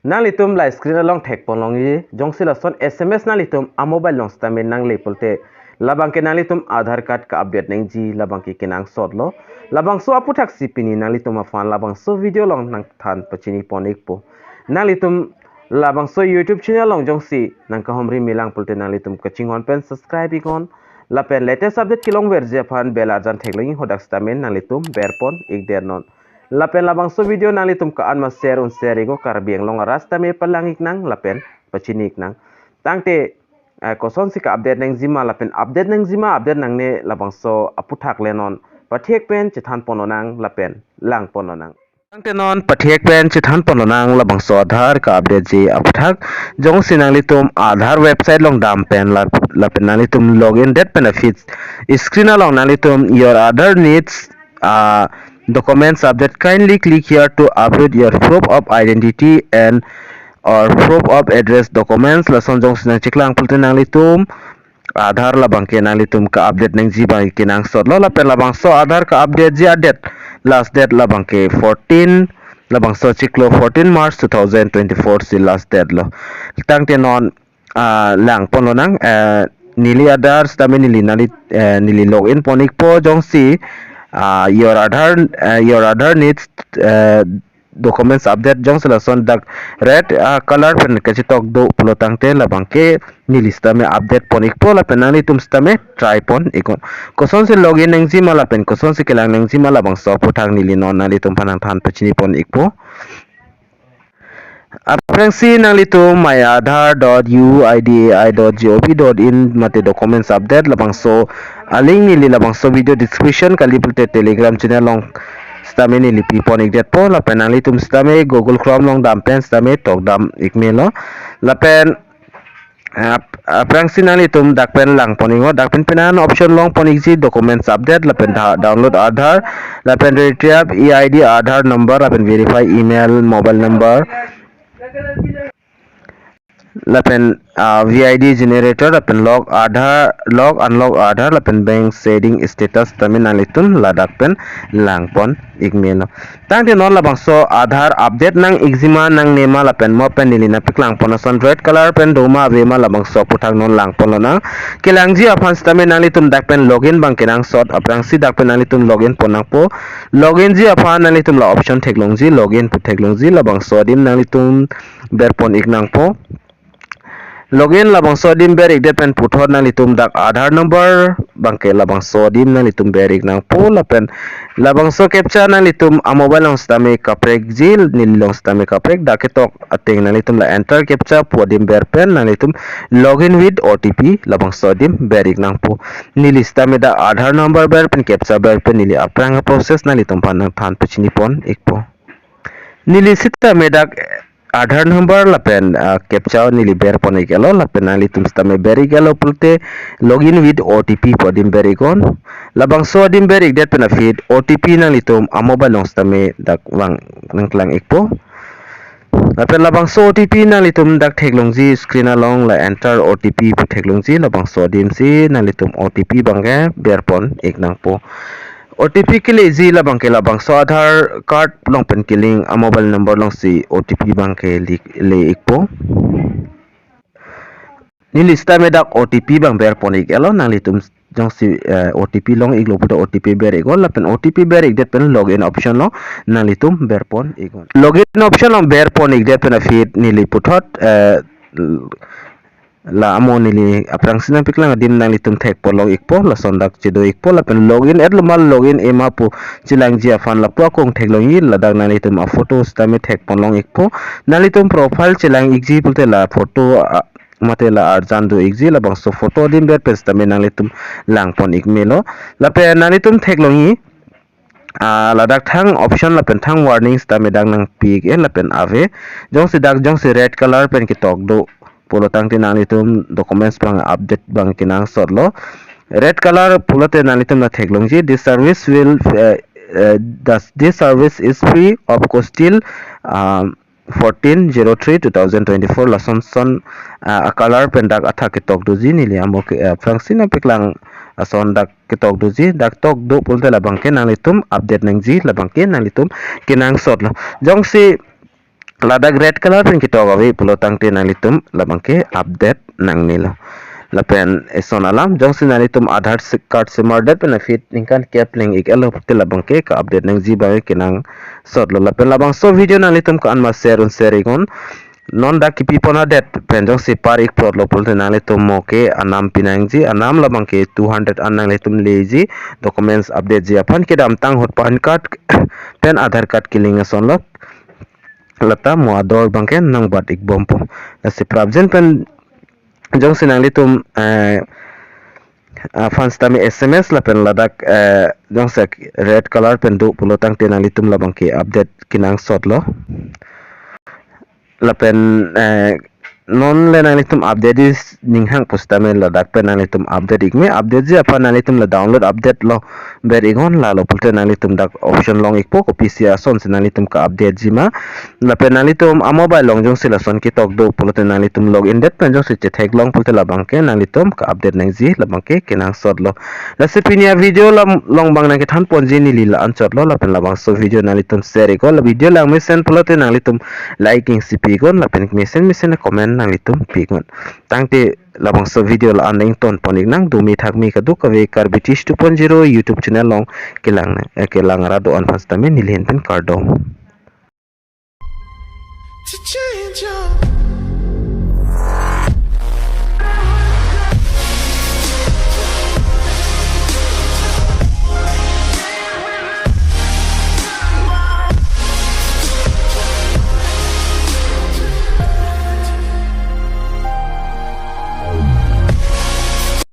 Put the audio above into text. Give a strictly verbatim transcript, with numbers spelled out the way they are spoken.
Nanglitum la screen along thekpon longji, jongsi lason S M S nanglitum a mobile along sitame nangle pulote, labangke nanglitum Aadhaar card ka-update nangji, labangke kenangsotlo. Labangso aputhaksi pini nanglitum aphan labangso video along nangthan pachinipon ikpo. Nanglitum labangso YouTube channel along jongsi nangkahumri melang pulote nanglitum kachinghon pen subscribe iknon. Lapen latest update kelongverji aphan bell arjan theklongji, hadak sitame nanglitum berpon ikdet non. Lapen labangso video nanglitum ka-an ma share un share iknon, Karbi Anglong arat sitame palang iknang lapen pachini iknang. Tangte, eh, kosonsi ka-update nangjima lapen update nangjima, update nangne, labangso aputhak le non pathek pen chethanpon lonang lapen langpon lonang. Tangte non pathek pen chethanpon lonang labangso Aadhaar ka-update ji aputhak. Jongsi nanglitum Aadhaar website along dam pen lap-, lapen nanglitum login det pen aphi screen along nanglitum "Your Aadhaar needs, uh, documents update. Kindly click here to upload your proof of identity and or proof of address documents," lason jongsi nangcheklang pulote nanglitum Aadhaar labangke nanglitum ka-update nangji abang kenangsotlo. Lapen labangso Aadhaar ka-update ji a-date, last date labangke fourteen, labangso chiklo fourteen March two thousand twenty-four si last date lo. Tangte non, ah, langpon lonang, eh, neli Aadhaar sitame neli nangli, eh, neli login pon ikpo. Jongsi, ah, "Your Aadhaar, eh, your Aadhaar needs, eh, documents update," jongsi lason dak red, ah, color pen kachetok do pulo tangte labangke neli sitame update pon ikpo lapen nanglitum sitame try pon iknon. Kosonsi login nangjima lapen kosonsi kelang nangjima, labangso aputhak neli non nanglitum aphan nangthan pachinipon ikpo. Aphrangsi nanglitum my aadhaar dot U I D A I dot gov dot in mate documents update, labangso a-link neli labangso video description kali pulote Telegram channel along sitame neli pipon ikdetpo, lapen nanglitum sitame Google Chrome along dam pen sitame tokdam ikmelo. Lapen ap-, aphrangsi nanglitum dak pen langpon iknon, dak pen penan option longpon ikji documents update, lapen da-, download Aadhaar, lapen retrieve E I D Aadhaar number, lapen verify email, mobile number, lapen, ah, V I D generator, lapen log Aadhaar, log unlock Aadhaar, lapen bank setting status sitame nanglitum ladak pen langpon ikmelo. Tangte non labangso Aadhaar update nang ikjima nangnema lapen mo pen neli nangpaklangpon ason red color pen doma avema, labangso aputhak non langpon lonang. Kelangji aphan sitame nanglitum dak pen login abang kenangsot, aphrangsi dak pen nanglitum login pon nangpo. Login ji aphan nanglitum la option theklongji, login pu theklongji, labangso adim nanglitum berpon iknangpo. Login labangso adim ber ikdet pen puthot nanglitum dak Aadhaar number abangke labangso adim nanglitum ber iknangpo, lapen labangso captcha nanglitum a-mobile along sitame kaprekji, neli along sitame kaprek, dak ketok ateng nanglitum la enter captcha pu adim ber pen nanglitum "Login with O T P" labangso adim ber iknangpo. Neli sitame dak Aadhaar number ber pen captcha ber pen neli aphrang process nanglitum aphan nangthan pachinipon ikpo. Neli sitame dak Aadhaar number lapen, ah, captcha neli berpon iklo, lapen nanglitum sitame ber iklo pulote "Login with O T P" pu adim ber iknon. Labangso adim ber ikdet pen aphi O T P nanglitum a-mobile along sitame dak vang nangklang ikpo. Lapen labangso O T P nanglitum dak theklongji, screen along la enter O T P pu theklongji, labangso adim si nanglitum O T P abangke berpon iknangpo. O T P keleji labangke labangso Aadhaar card along pen kelink a-mobile number alongsi O T P abangke le, le ikpo. Neli sitame dak O T P abang berpon iklo, nanglitum jongsi, eh, O T P long iklo pulote O T P ber iknon, lapen O T P ber ikdet pen login option along nanglitum berpon iknon. Login option along berpon ikdet pen aphi neli puthot, eh, la amo neli aphrangsi nangpaklang adim nanglitum thekpon long ikpo, lason dak chedo ikpo, lapen login et loma login e ma pu chelangji aphan lapu akong theklongji, ladak nanglitum a-photo sitame thekpon long ikpo. Nanglitum profile chelang ikji pulote la photo, ah, mate la arjan do ikji, labangso photo adim ber pen sitame nanglitum langpon ikmelo. Lapen nanglitum theklongji, ah, ladak thang option lapen thang warning sitame dak nangpi ik-e lapen ave. Jongsi dak jongsi red color pen ketok do pulo tangte nanglitum documents abang update abang kenangsotlo. Red color pulote nanglitum la theklongji, "This service will, uh, uh, thus this service is free of cost till, um, fourteen zero three two thousand twenty-four," lason son, ah, a-color pen dak athak ketok doji, neli amo ke, ah, aphrangsi nangpaklang ason dak ketok doji, dak tok do pulote labangke nanglitum update nangji, labangke nanglitum kenangsotlo. Jongsi ladak red color pen ketok ave pulo tangte nanglitum labang ke update nangnelo. Lapen eson alam, jongsi nanglitum Aadhaar si-, card simardet pen aphi ningkan kep leng-ik-etlo pulote labang ke ka-update nangji abang kenangsotlo. Lapen labangso video nanglitum ko-an ma share un share iknon. Non dak kipi pon adet pen jongsi par-ik plotlo pulote nanglitum mo ke anam pinangji, anam labang ke two hundred an nanglitum leji, documents update ji aphan kedamtang ahut PAN card pen Aadhaar card ke-link asonlo. Lata mo ador abang ke nangbat-ik bompo. Lasi prapjin pen jongsi nanglitum, eh, aphan sitame S M S lapen ladak, eh, jongsi red color pen do pulo tangte nanglitum labang ke update kenangsotlo. Lapen, eh, non le nanglitum update-ji ninghang pusitame ladak pen nanglitum update-ik me, update-ji aphan nanglitum la download update lo ber-iknon, lalo pulote nanglitum dak option long-ikpo kopisi asonsi nanglitum ka-update-ji ma. Lapen nanglitum a-mobile along jongsi lason ketok do pulote nanglitum login det pen jongsi chetheklong pulote labang ke nanglitum ka-update nangji labang ke kenangsotlo. Lasi pini a-video alam along abang nangkethan ponji, neli la-anchotlo. Lapen labangso video nanglitum share iknon, la video langmesen pulote nanglitum like ing si pi iknon, lapen mesen mesen comment nanglitum pi iknon. Tangte labangso video la-an nangton pon-iknang, dumi thakmi kadokave Karbi Tish two point zero YouTube channel along kelang, eh, kelang ra do-an aphan sitame neli ahin pen kardom. To change your